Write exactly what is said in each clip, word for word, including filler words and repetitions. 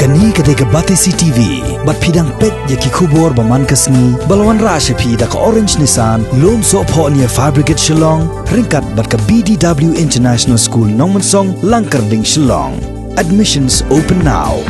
Kane ka dei ka Batesi T V, bad phi dang peit ïa ki khubor ba man ka sngi, ba la wanrah sha phi da ka Orange Nissan, Lumsohphoh near Fire Brigade Shillong, ryngkat bad ka B D W International School Nongmensong, Langkyrding, Shillong. Admissions open now.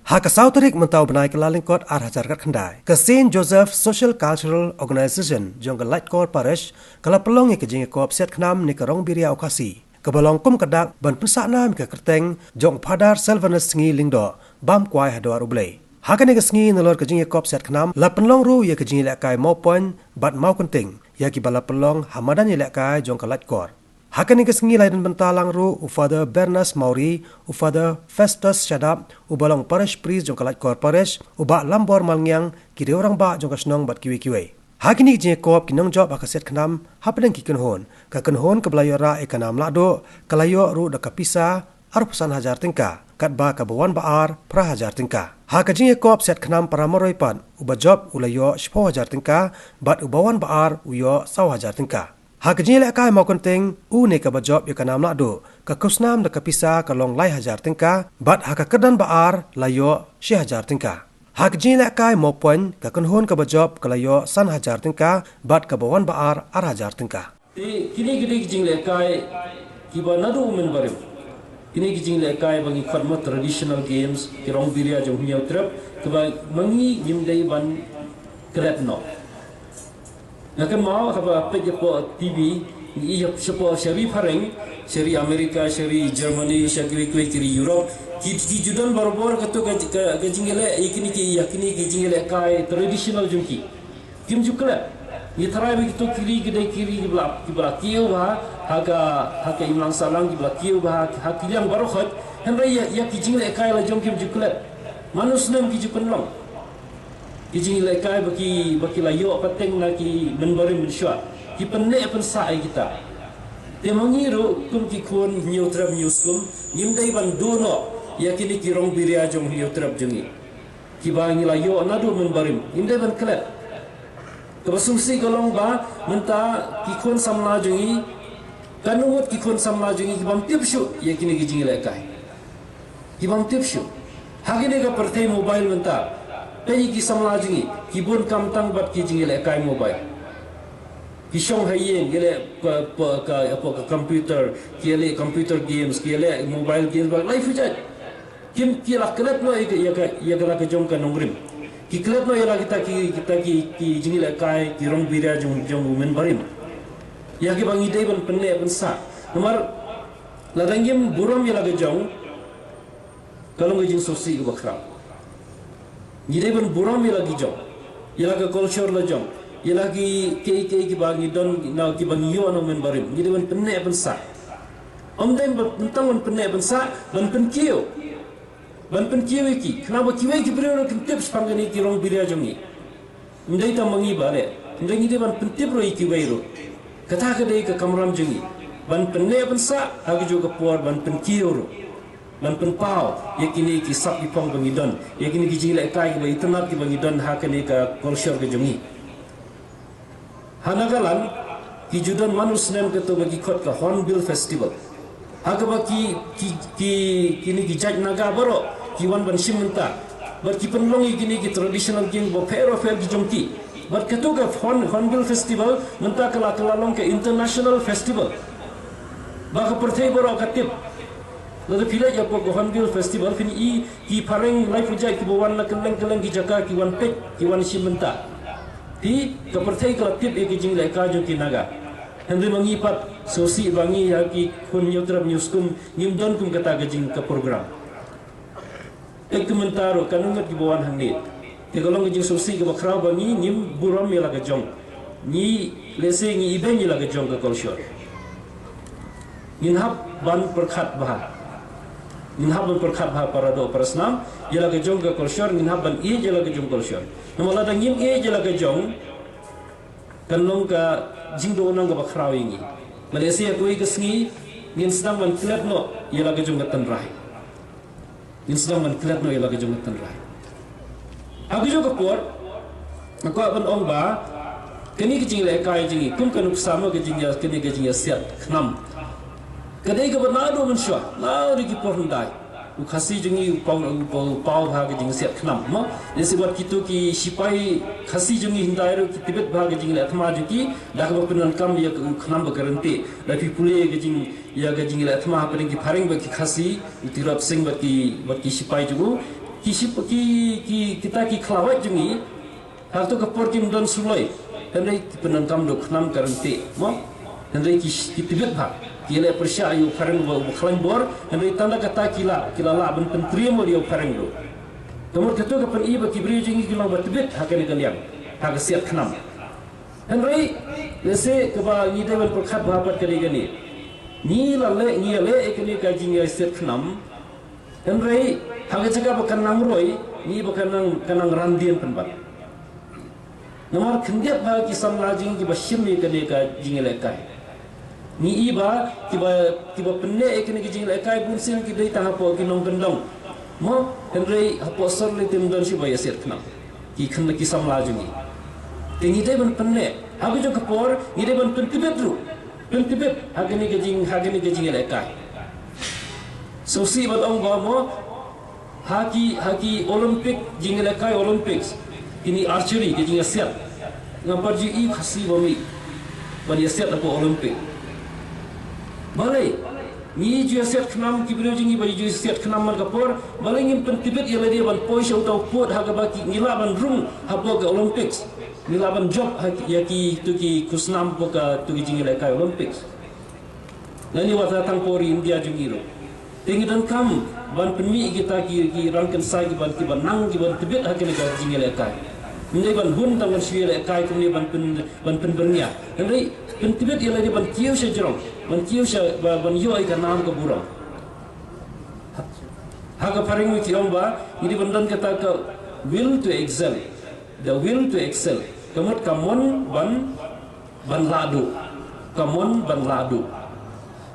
Ha ka saw tarik mynta u bnai Kyllalyngkot ar hajar khatkhyndai, ka Saint Joseph Social Cultural Organization jong ka Laitkor Parish ka la pynlong ïa ka jingïakop siat khnam ne ka Rong Biria u Khasi, kaba long kum ka dak ban pynsah nam ïa ka kyrteng jong u Phadar Sylvanus Sngi Lyngdoh, bam kwai ha dwar U Blei. Ha kane ka sngi, nalor ka jingïakop siat khnam, la pynlong ruh ïa ka jingïalehkai mawpoiñ bad mawkynting ïa kiba la pynlong ha madan ïalehkai jong ka Laitkor. Ha kane ka sngi la ïadon bynta lang ruh u Father Bernas Mawrie, u Father Festus Shadap, uba long Parish Priest jong ka Laitkor Parish, u Bah Lambor Malngiang, ki riew rangbah jong ka shnong bad kiwei kiwei. Ha kine ki jingïakop ki nongjop ha ka siat khnam hapdeng ki kynhun. Ka kynhun kaba la ïoh rah ïa ka nam lahduh ka la ïoh ruh da ka pisa arphew san hajar tyngka, katba kaba wan ba ar phra hajar tyngka. Ha ka jingïakop siat khnam para marwei pat, uba jop u la ïoh shiphew hajar tyngka, bad uba wan ba ar u ïoh saw hajar tyngka. Ha ka jingïalehkai mawkynting, u ne kaba jop ïa ka nam lahduh, ka khusnam da ka pisa ka long lai hajar tyngka, bad ha ka kyrdan ba ar la ïoh shi hajar tyngka. Ha ka jingïalehkai mawpoiñ, ka kynhun kaba jop ka la ïoh san hajar tyngka, bad kaba wan ba ar ar hajar tyngka. Te kine ki dei ki jinglehkai kiba naduh u mynbarim. Kine ki jinglehkai ba ngi khot mo traditional games, ki rong biria jong Hynñiewtrep, kiba ma ngi ngim dei ban klet noh. Nga kynmaw haba peit hapoh T V, ngi ïohi shapoh sha ri phareng, sha ri America, sha ri Germany, sha kiwei kiwei ki ri Europe, ki, ki ju don barabor kato ka, ka, ka jingïaleh, ïa kine ki, ïa kine ki jinglehkai traditional jong ki. Kim ju klet. Ngi tharai ba kito ki ri ki dei ki ri kiba la, kiba la kiew bha ha ka, ha ka imlang sahlang, kiba la kiew bha ha, ha ki liang baroh khoit. Hynrei ïa, ïa ki jinglehkai la jong kim ju klet. Man u snem ki ju pynlong. Ki jinglehkai ba ki, ba ki la ïoh pateng na ki mynbarim mynshuwa. Ki pynneh pynsah ïa kita. Te ma ngi ruh kum ki khun Hynñiewtrep Hynñiewskum, ngim dei ban duh noh ïa kine ki rong biria jong Hynñiewtrep jong ngi, kiba ngi la ïoh naduh mynbarim. Ngim dei ban klet. Kaba sngewsih ka long ba mynta ki khun samla jong ngi, katno ngut ki khun samla jong ngi ki bym tip shuh ïa kine ki jinglehkai. Ki bym tip shuh. Ha kine ka pyrthei mobile mynta, peit ki samla jong ngi, ki bun kam tang bad ki jinglehkai mobile. Ki shong ha ïing, ki leh ka, ka, ka, ka computer, ki leh computer games, ki leh mobile games, bad life jait. Kim, ki la klet noh ïa ka, ïa ka, ïa ka la ka jong ka nongrim. Ki klet noh ïa la kita ki, kita ki, ki jinglehkai, ki rong biria jong, jong u mynbarim. Ïa kiba ngi dei ban pynneh pynsah. Namar lada ngim burom ïa la ka jong, ka long ka jingsngewsih kaba khraw. Ngi dei ban burom ïa la ki jong, ïa la ka culture la jong, ïa la ki, ki, ki, kiba ngi don, na kiba ngi ïoh na u mynbarim. Ngi dei ban pynneh pynsah. Ym dei ban, tang ban pynneh pynsah, ban pynkiew. Ban pynkiew ïa ki. Khnang ba kiwei ki briew ruh kin tip shaphang kine ki rong biria jong ngi. Ym dei tang ma ngi ba leh. Ym dei, ngi dei ban pyntip ruh ïa kiwei ruh. Kata ka dei ka kamram jong ngi. Ban pynneh pynsah, ha kajuh ka por ban pynkiew ruh. Ban pynpaw ïa kine ki sap ki phong ba ngi don. Ïa kine ki jinglehkai kiba itynnad kiba ngi don ha kane ka culture ka jong ngi. Ha Nagaland, ki ju don man u snem kato ba ki khot ka Hornbill Festival. Ha kaba ki, ki, ki, kine ki jait Naga baroh ki wan ban shim bynta. Bad ki pynlong ïa kine ki traditional game ba pher ba pher ki jong ki. Bad kato ka Horn-, Hornbill Festival mynta ka la, ka la long ka international festival. Ba ka pyrthei baroh ka tip. Lada phi leit ïa ka Hornbill Festival, phin i ki phareng lai phew jait kiba wan na kylleng kylleng ki jaka, ki wan peit, ki wan shim bynta. Te ka pyrthei ka la tip ïa ki jinglehkai jong ki Naga. Hynrei ma ngi pat, sngewsih ba ngi ha ki khun Hynñiewtrep Hynñiewskum, ngim don kum kata ka jing ka program. Peit ka mynta ruh, katno ngut kiba wan hangne. Te ka long ka jingsngewsih kaba khraw ba ngi ngim burom ïa la ka jong. Ngi, lehse ngi ibeiñ ïa la ka jong ka culture. Ngin hap ban pyrkhat bha. Ngin hap ban pyrkhat bha para doh para snam ïa la ka jong ka culture, ngin hap ban ïeit ïa la ka jong ka culture. Namar lada ngim ïeit ïa la ka jong, kan long ka jingduhnong kaba khraw ïa ngi. Ba lehse ha kawei ka sngi ngin sdang ban klet noh ïa la ka jong ka tynrai. Ngin sdang ban klet noh ïa la ka jong ka tynrai. Ha kajuh ka por, nga kwah ban ong ba kane ka jinglehkai jong ngi, kum ka nuksa mo, ka jingïa, kane ka jingïasiat khnam, ka dei kaba naduh mynshuwa, naduh ki por hyndai. U Khasi jong ngi u paw, u paw, u paw bha ka jingsiat khnam, mo. Lehse wat kito ki sipai Khasi jong ngi hyndai ruh ki tbit bha ka jingleh thma jong ki, da kaba pyndonkam ïa ka u khnam ba ka ryntih. Da phi pule ka jing, ïa ka jingleh thma hapdeng ki phareng bad ki Khasi, u Tirot Sing bad ki, bad ki sipai jong u. Ki sip-, ki, ki, kita ki khlawait jong ngi, ha kato ka por kim don suloi. Hynrei ki pyndonkam da u khnam ka ryntih, mo. Hynrei ki, ki tbit bha. Ki leh pyrshah ïa u phareng uba, uba khlaiñ bor. Hynrei tang da kata ki la, ki la lah ban pyntriem ïa u phareng ruh. Ka mut kato ka pyni ba ki briew jong ngi ki long ba tbit ha kane ka liang, ha ka siat khnam. Hynrei lehse kaba ngi dei ban pyrkhat bha pat ka dei kane. Ngi la leh, ngi ïaleh ïa kane ka jingïasiat khnam. Hynrei ha ka jaka ba kan nang roi, ngi ba kan nang, kan nang ran dien pynban. Namar khyndiat bha ki samla jong ngi kiba shim ïa kane ka jingïalehkai. Ngi i ba kiba, kiba pynneh ïa kane ka jingïalehkai bun sien ki dei tang hapoh ki nongkyndong, mo, hynrei hapoh sor lei te ym don shuh ba ïasiat khnam. Ki khyndiat ki samla jong ngi. Te ngi dei ban pynneh. Ha kajuh ka por ngi dei ban pyntbit ruh. Pyntbit ha kane ka jing, ha kane ka jingïalehkai. Sngewsih ban ong ba mo, ha ki, ha ki Olympic, jingïalehkai Olympics, kine archery, ka jingïasiat, ngam pat ju i Khasi ba mih ban ïasiat hapoh Olympic. Balei ngi ju ïasiat khnam, ki briew jong ngi ba ju ïasiat khnam man ka por? Balei ngim pyntbit ïa lade ban poi sha uta u pud ha kaba ki, ngi lah ban rung hapoh ka Olympics, ngi lah ban jop ha ki, ïa kito ki khusnam hapoh kato ka jingïalehkai Olympics? Lane wat ha tang por India jong ngi ruh. Te ngi donkam ban pynmih kita ki, ki rangkynsai kiban, kiban nang, kiban tbit ha kane ka jingïalehkai. Ym dei ban hun tang ban shu ïalehkai kumne ban pyn, ban pynbyrngia. Hynrei pyntbit ïa lade ban kiew sha jrong, ban kiew sha, ba, ban ïoh ïa ka nam ka burom. Ha ka phareng ki ong ba ngi dei ban don kata ka will to excel. The will to excel. Ka mut ka mon ban, ban lah duh. Ka mon ban lah duh.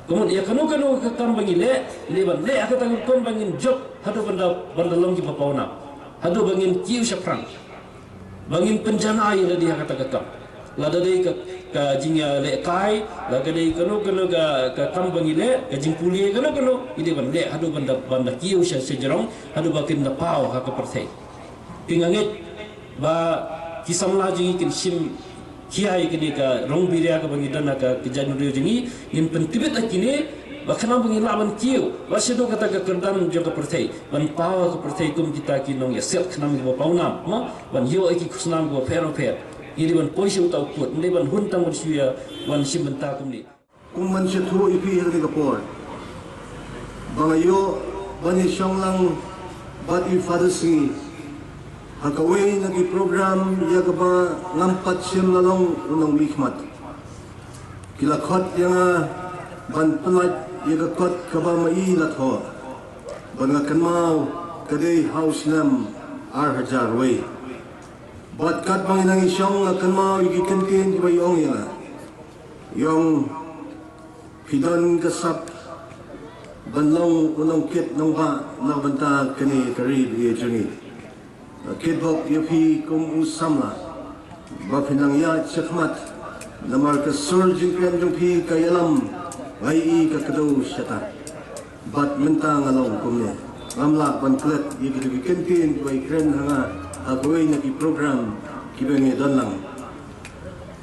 Ka mut ïa kano kano ka kam ba ngi leh, ngi dei ban leh ha kata ka rukom ba ngin jop haduh ban da, ban da long kiba pawnam. Haduh ba ngin kiew shaphrang. Ba ngin pynjanai ïa lade ha kata ka kam. Lada dei ka, ka jingïalehkai, lada dei kano kano ka, ka kam ba ngi leh, ka jingpule kano kano, ngi dei ban leh haduh ban da, ban da kiew sha, sha jrong, haduh ba kin da paw ha ka pyrthei. Te nga ngeit ba ki samla jong ngi kin shim khia ïa kane ka rong biria kaba ngi don ha ka, ka jaitbynriew jong ngi, ngin pyntbit ha kine, ba khnang ba ngin lah ban kiew, ba shaduh kata ka kyrdan jong ka pyrthei, ban paw ha ka pyrthei kum kita ki nongïasiat khnam kiba pawnam, mo, ban ïoh ïa ki khusnam kiba pher bapher. Ngi dei ban poi sha uta u pud, ym dei ban hun tang ban shu ïa, ban shim bynta kumne. Kum ban sngewthuh ïa phi ha kane ka por ba nga ïoh ban ïashong lang bad i Father Sngi ha kawei na ki program ïa kaba ngam pat shym la long u nongmihkhmat. Ki la khot ïa nga ban pyllait ïa ka kot kaba ma i la thoh, bad nga kynmaw ka dei ha u snem ar hajar wei. Bad katba ngi nang ïashong nga kynmaw ïa ki kyntien kiba i ong ïa nga. Ïong, phi don ka sap ban long u nongkit nongbah na ka bynta kane ka ri bri jong ngi. Nga kitbok ïa phi kum u samla ba phin nang ïaid shakhmat, namar ka sur jingkren jong phi ka ïalam nga ïohi ka kdew shata. Bad mynta nga long kumne, ngam lah ban klet ïa kito ki kyntien kiba i kren ha nga ha kawei na ki program kiba ngi don lang.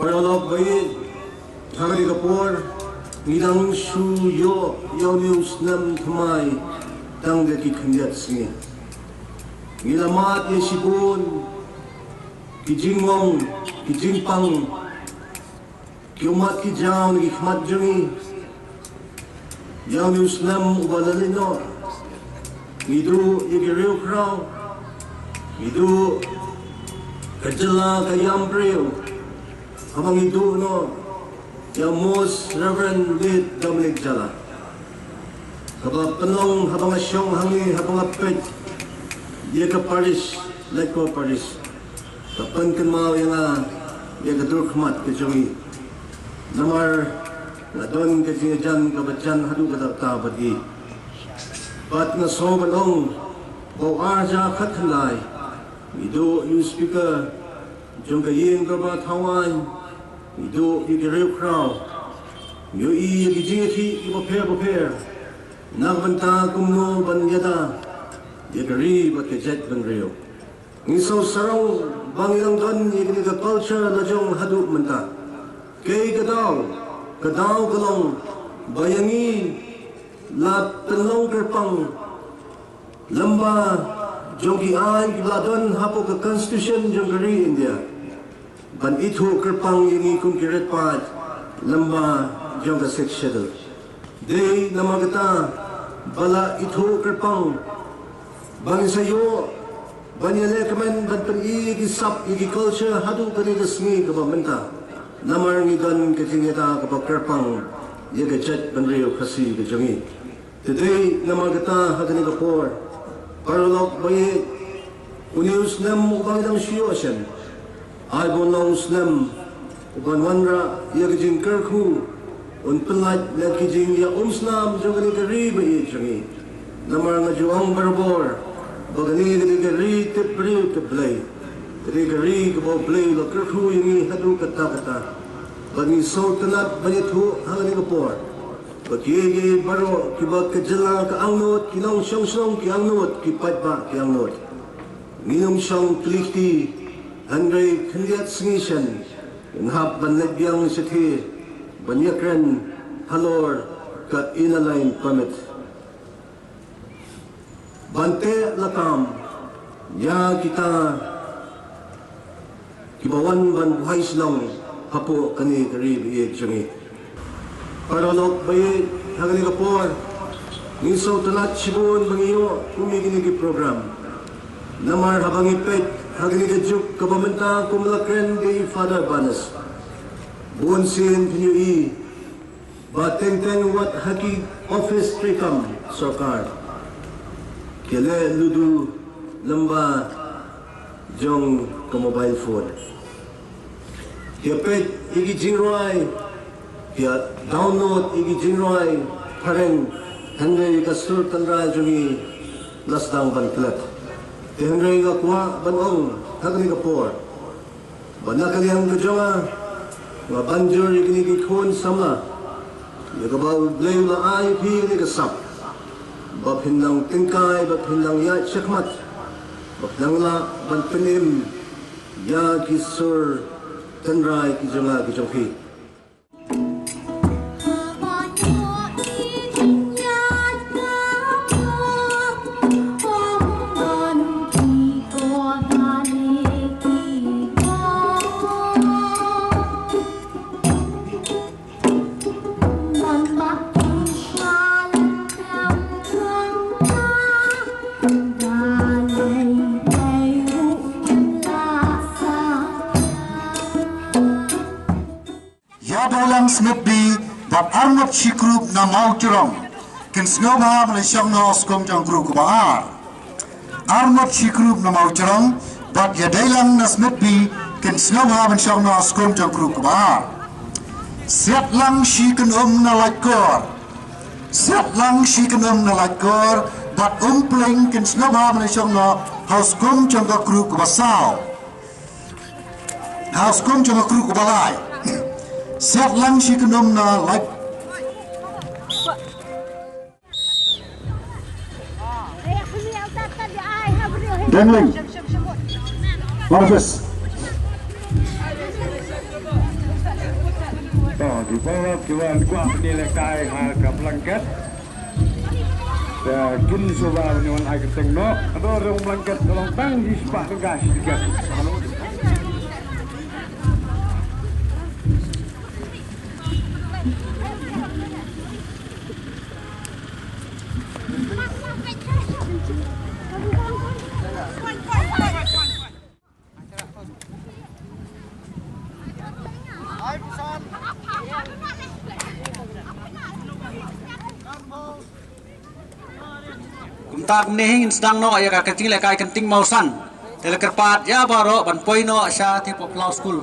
Paralok ba ïeit, ha kane ka por ngi dang shu ïoh ïa une u snem thymmai tang da ki khyndiat sngi. Ngi la mad ïa shibun ki jingmong, ki jingpang, ki ummat ki jaw na ki khmat jong ngi. Ïa une u snem uba la leit noh, ngi duh ïa ki riewkhraw, ngi duh ka jylla ka ïam briew, haba ngi duh noh ïa Most Reverend Late Dominic Jala, kaba pynlong haba nga shong hangne, haba nga peit ïa ka parish, Laitkor Parish, ka pynkynmaw ïa nga ïa ka dur khmat ka jong ngi. Namar nga don ka jingïajan kaba jan haduh katta katta bad ngi. Bad nga sngew ban ong ba u ar hajar khatkhyndai ngi duh ïa u Speaker jong ka ïing dorbar thawaiñ, ngi duh ïa ki riewkhraw, ngi ïohi ïa ki jingïakhih kiba pher bapher. Na ka bynta kumno ban ïada ïa ka ri bad ka jaitbynriew. Ngi sngewsarong ba ngi dang don ïa kane ka culture la jong haduh mynta. Kaei ka daw, ka daw ka long ba ïa ngi la pynlong kyrpang lyngba jong ki aiñ kiba la don hapoh ka constitution jong ka ri India ban ithuh kyrpang ïa ngi kum ki rit paid lyngba jong ka Sixth Schedule. Dei namar kata ba la ithuh kyrpang ba ngin sa ïoh ban ïaleh kmen ban pyni ïa ki sap ïa ki culture haduh kane ka sngi kaba mynta. Namar ngi don ka jingïada kaba kyrpang ïa ka jaitbynriew Khasi ka jong ngi. Te dei namar kata ha kane ka por, paralok ba ïeit, une u snem uba ngi dang shu ïoh shen, ai ba un long u snem uban wanrah ïa ka jingkyrkhu, un pyllait na ki jingïaumsnam jong kane ka ri ba ïeit jong ngi. Namar nga ju ong barabor ba kane ka dei ka ri tip briew tip Blei, ka dei ka ri kaba U Blei u la kyrkhu ïa ngi haduh katta katta. Bad ngi sngewtynnat ban ïathuh ha kane ka por ba kiei kiei baroh kiba ka jylla ka angnud, ki nongshong shnong ki angnud, ki paidbah ki angnud, ngin ym shong kylli kti, hynrei khyndiat sngi shen ngin hap ban leit biang shathie ban ïakren halor ka Inner Line Permit ban teh lakam ïa kita kiba wan ban buhai shnong hapoh kane ka ri ba ïeit jong ngi. Paralok ba ïeit, ha kane ka por ngi sngewtynnat shibun ba ngi ïoh kum ïa kine ki program. Namar haba ngi peit ha kane ka juk kaba mynta kum la kren da i Father Barnes, bun sien phin ïohi ba teng teng wat ha ki office treikam sorkar ki leh ludu lyngba jong ka mobile phone. Ki peit ïa ki jingrwai, ki download ïa ki jingrwai phareng, hynrei ka sur tynrai jong ngi la sdang ban klet. Te hynrei nga kwah ban ong ha kane ka por ba na ka liang ka jong nga, nga ban jur ïa kine ki khun samla ïa kaba U Blei u la ai ïa phi kane ka sap ba phin nang tyngkai, ba phin nang ïaid shakhmat, ba phin nang lah ban pynim ïa ki sur tynrai ki jong nga ki jong phi. Ïa Deilang Smit Bey bad arngut shi group na Mawjrong kin sngewbha ban leit shong noh ha u skum jong group kaba ar. Arngut shi group na Mawjrong bad ïa Deilang na Smit Bey kin sngewbha ban shong noh ha u skum jong group kaba ar. Siatlang shi kynum na Laitkor. Siatlang shi kynum na Laitkor bad Umpling kin sngewbha ban leit shong noh ha u skum jong ka group kaba saw. Ha u skum jong ka group kaba lai. Siatlang shi kynum na Lait. Dangling. Marvis. To, ki paralok ki wan kwah pynïalehkai ha ka blanket. Te kin shuwa ban wan ai kyrteng noh. Ado rong blanket, rong tang, shispah tyngka shi tiket. Kumta kumne hi ngin sdang noh ïa ka kynting lehkai kynting mawsan. Te la kyrpad ïa baroh ban poi noh sha Thipaw Phlaw School.